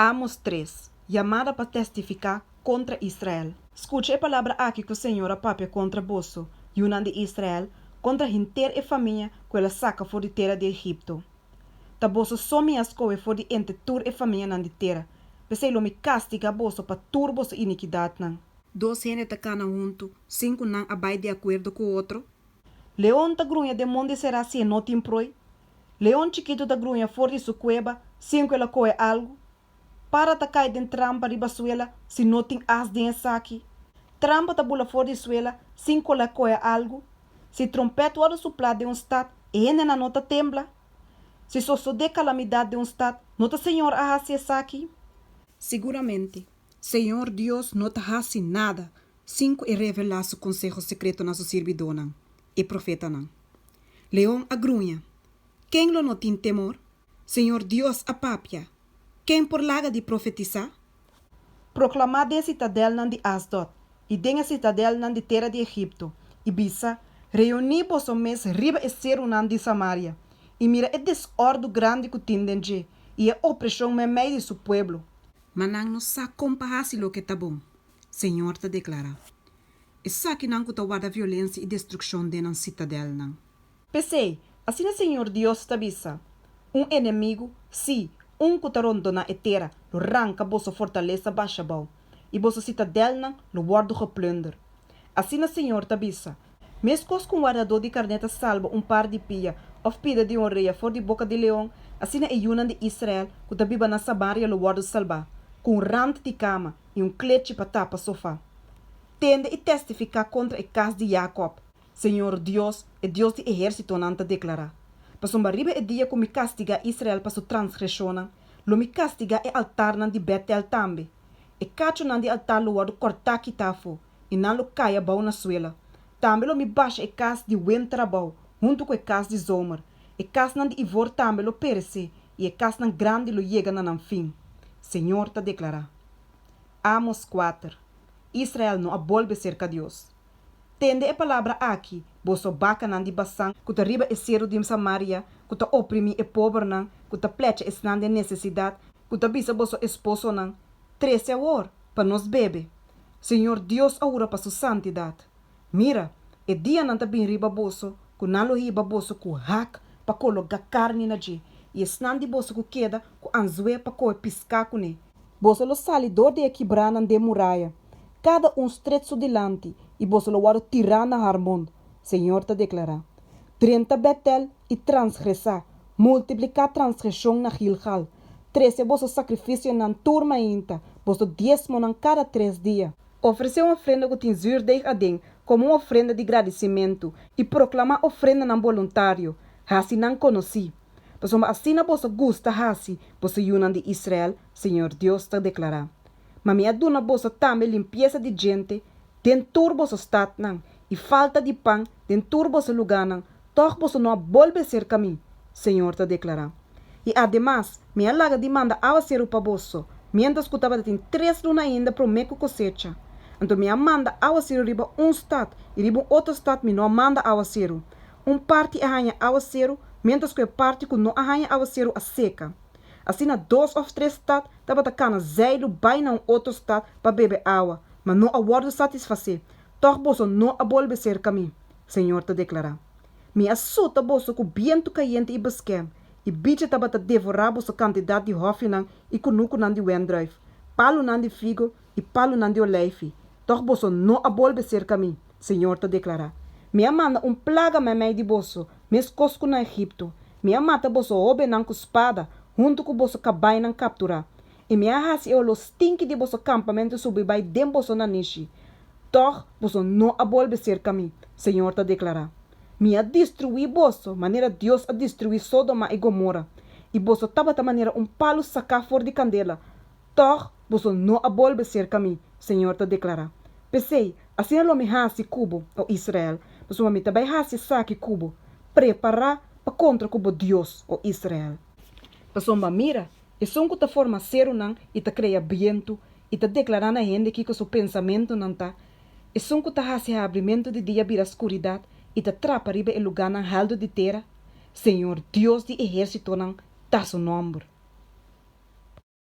Amos 3, Yamada pa testifiká kontra Israel. Skucha e palabra aki ku señor a papia kontra boso, yunan di Israel, kontra henter e famia ku el a saka for di tera di Egipto. Ta boso so mi a skohe for di entre tur e famianan di tera, p'esei lo mi kastigá boso pa tur boso inikidatnan. Dos hende ta kana huntu sin ku nan a bai di akuerdo ku otro? Leon ta gruña den mondi será si e no tin proi? Leon chikitu ta gruña for di su kueba sin ku el a kohe algu? Para ta kai den trampa riba suela si no tin as den esaki? Trampa ta bula for di suela sin ku el a kohe algu? Si trompèt wòrdu suplá den un stat, e hendenan no ta tembla? Si sosodé kalamidat den un stat, no ta señor a hasi esaki? Siguramente, Señor Dios no ta hasi nada sin ku e revelá su konseho sekreto na su sirbidónan, e profetanan. Leon a gruña, Ken lo no tin temor? Señor Dios a papia, Ken por laga di profetisá? Proklamá den e sitadelnan di Asdod i den e sitadelnan di tera di Egipto, i bisa, Reuní boso mes riba e serunan di Samaria, i mira e desòrdu grandi ku tin den dje i e opreshon meimei di su pueblo. Ma nan no sa kon pa hasi loke ta bon, Señor ta deklará. Esakinan ku ta warda violensia i destrukshon den nan sitadelnan. P'esei, asina Señor Dios ta bisa, Un enemigu, sí, un ku ta rondoná e tera, lo ranka boso fortalesa basha abou, i boso sitadelnan lo wòrdu geplùnder. Asina Señor ta bisa, Meskos ku un wardadó di karné ta salba un par di pia òf pida di un orea for di boka di leon, asina e yunan di Israel ku ta biba na Samaria lo wòrdu salbá, ku un rant di kama i un klechi pa tapa sofá. Tende i testifiká kontra e kas di Jakòb, Señor Dios, e Dios di ehérsitonan, ta deklará, Pasobra riba e dia ku mi kastigá Israel pa su transgreshonnan, lo mi kastigá e altarnan di Bètel tambe. E kachunan di altar lo wòrdu kòrtá kitá afó, i nan lo kai abou na suela. Tambe lo mi basha e kas di wenter abou, huntu ku e kas di zomer. E kasnan di ivor tambe lo peresé, i e kasnan grandi lo yega na nan fin, Señor ta deklará. Amos kuater. Israel no a bolbe serka Dios. Tende e palabra aki, boso bakanan di Basan ku ta riba e seru di Samaria, ku ta oprimí e pobernan, ku ta plecha esnan den nesesidat, ku ta bisa boso esposonan, Trese awor, pa nos bebe. Señor Dios a hura pa su santidat, Mira, e dianan ta bin riba boso ku nan lo hiba boso ku hak pa kologá karni na dje, i esnan di boso ku keda ku anzué pa kohe piská kuné. Boso lo sali dor di e kibránan den muraya, kada un stret su dilanti, i boso lo wòrdu tirá na Harmon, Señor ta deklará. Drenta Bètel i transgresá, multipliká transgreshon na Gilgal. Trese boso sakrifisionan tur mainta, boso diesmonan kada tres dia. Ofresé un ofrenda ku tin zürdeg aden komo un ofrenda di gradisimentu i proklamá ofrendanan boluntario, hasi nan konosí. Pasobra asina boso gusta hasi, boso yunan di Israel, Señor Dios ta deklará. Ma mi a duna boso tambe limpiesa di djente den tur boso statnan i falta di pan den tur boso lugánan, tòg boso no a bolbe serka mi, Señor ta deklará. I ademas, mi a laga di manda awaseru pa boso, miéntras ku tabatin tres luna ainda promé ku kosecha. Anto mi a manda awaseru riba un stat, i riba un otro stat mi no a manda awaseru. Un parti a haña awaseru, miéntras ku e parti ku no a haña awaseru a seka. Asina dos òf tres stat tabata kana zeilu bai na un otro stat pa bebe awa, ma no a wòrdu satisfasé, tòg boso no a bolbe serka mi, Señor ta deklará. Mi a suta boso ku bientu kayente i beskèm, i bichi tabata devorá boso kantidat di hòfinan i kunukunan di wendrùif, palunan di figo i palunan di oleifi, tòg boso no a bolbe serka mi, Señor ta deklará. Mi a manda un plaga meimei di boso, meskos ku na Egipto. Mi a mata boso hóbennan ku spada, huntu ku boso kabainan kapturá, i mi a hasi e oló stinki di boso kampamentu subi bai den boso nanishi. Tòg boso no a bolbe serka mi, Señor ta deklará. Mi a destruí boso manera Dios a destruí Sodoma i Gomora, i boso tabata manera un palu saká for di kandela. Tòg boso no a bolbe serka mi, Señor ta deklará. P'esei, asina lo mi hasi ku bo, o Israel, pasobra mi ta bai hasi esaki ku bo, prepará pa kontra ku bo Dios, o Israel. Pasobra mira, esun ku ta forma serunan i ta krea bientu i ta deklará na hende kiko su pensamentunan ta, esun ku ta hasi habrimentu di dia bira skuridat i ta trapa riba e lugánan haltu di tera, Señor Dios di ehérsitonan ta su nòmber.